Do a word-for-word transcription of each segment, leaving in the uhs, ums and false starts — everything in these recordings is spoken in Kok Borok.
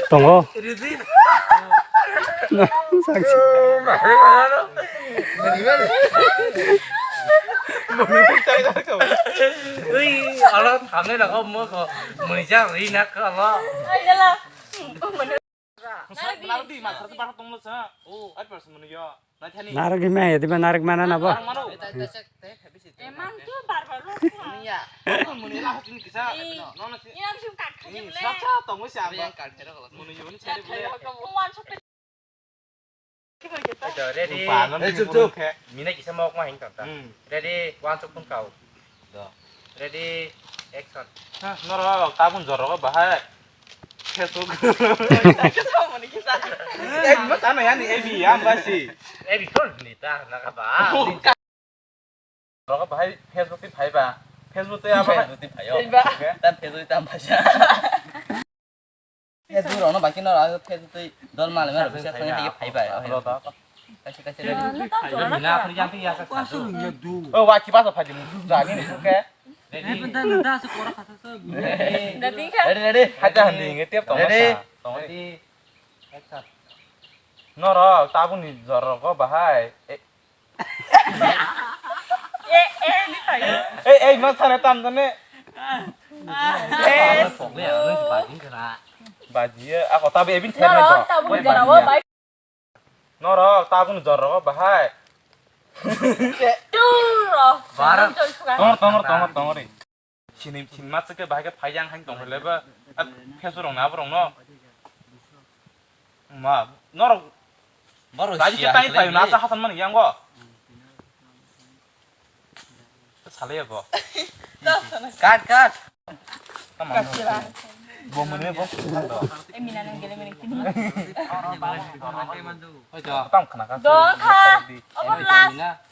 Tongo. Sakchi. Ui, alo thamne rokho mokho. Mui jak ri nak alo. Nardi, masar tu barat tonglo sa. Oh, ai pas menu yo. Naithani. Narwgwi maya diba narwk mana na bo? Narwk mano. Emang tu bar bar lo. Iya. Muni lah sini kisa. Nono si. Ini langsung kat kanya boleh. Sab sa tongwi si ang. Yang kat kira kalau. Muni yun sari boleh. Wan sok. Ready. Hey, chup, chup. Mina kisa mok ma hing tanta. Ready, wan sok pun kau. Ready, action. Norok tabun jorok bahai. Facebook. Ek mo tano yani ebi ambasi. Ebi kon ni ta na ka ba. Norok bahai Facebook ti phai ba. Facebook ti abo. Facebook ti phai yo. Tam Facebook tam phai sa. Facebook rokno bai kheno Facebook twi dol male male bisa sani hai phai bai. Kaisa kaisa ready. Mina phri jang ti yasa. O wa ki basa phai dimu jani ni ke. Ready. Ready ready. Haja handi nge tep tong. Ready. Tong ready. Action. Norok tabuni jorok bahai. Eh, eh, ni tayo. Eh, eh, ma sana tam tane. Eh. Baji ya, aku tabi ebin sana. Norok tabuni jorok bai. Norok tabuni jorok bahai. Turo. Tongor, tongor, tongor, tongor. Sini, sini ma sike bahai ke phai yang hang tong le ba. Facebook rong na borong no. Ma, norok. Baro sia tai phai na sa hasan mani yang go. Sale ya go. Kat, kat. Bo mene bo. Eh, mina nang gele mene kini. Tam khana ka. Dong kha. Obo last.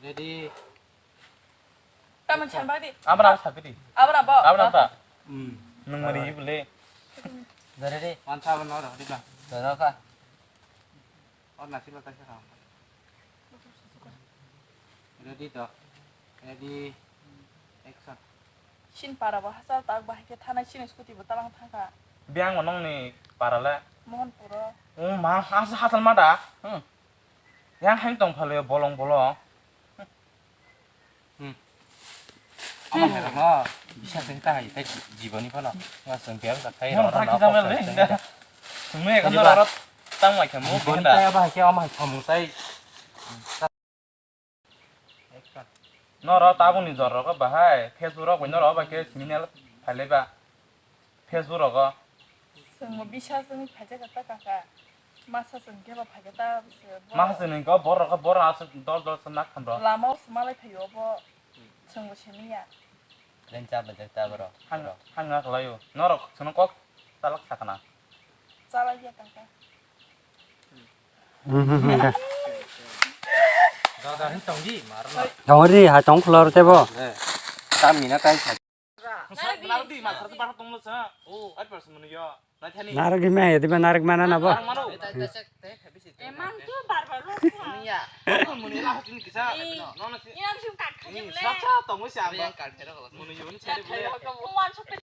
Ready. Tamo chan bak di. Abra sabi di. Abra bo. Abra ta. Hmm. Nung mari ibule. Dare de. Wan sa ban ora di ba. Dara ka. Or nasi lo ta sa. Ready to. Ready. Action. Shin para bo hasal tak bahai ke thana shin scooty bo talang thangka. Biang mo nong ni para le. Mohan puro. Oh ma hasal hasal ma da. Hmm. Yang hang tong phale bolong bolong. Hmm. Ama hai rokno bisa sing ta hai tai jiboni phano. Nga sing biang ta khai rokno kita mel deh. Sumne kan rot tang mai kamu. Jiboni ta ba hai ke ama hai kamu tai. Norok tabukni jorok bahai Facebook rok bai norok bai khe sini nel phailaibak. Facebook rogo. Chwngbo bisa chwngwi phaijak kha ta kaka. Masa chwng khe bo phaikhe ta bwswk bo. Masa chwng khe borok khe borok aswk dol dol se nak khamro. Lama o se malai phaio bo chwngbo siniya. Len cha bajak ta borok. Hang hang khlaio. Norok chwngno kok chalak sakna. Chalak ya kaka. Tongri ha tong khlor tebo. Tam mina tai sa. Nardi ma sarti bar tong sa. Oh, ai pas menu yo. Naithani. Narok gimya ya diba narok mana na bo. Narok mano. Emang tu bar bar lo. Iya. Menu lah sini kisa. Nono si. Ini langsung kat kanya boleh. Sab sa tong si ang. Menu yo ni sari boleh. Wan sok.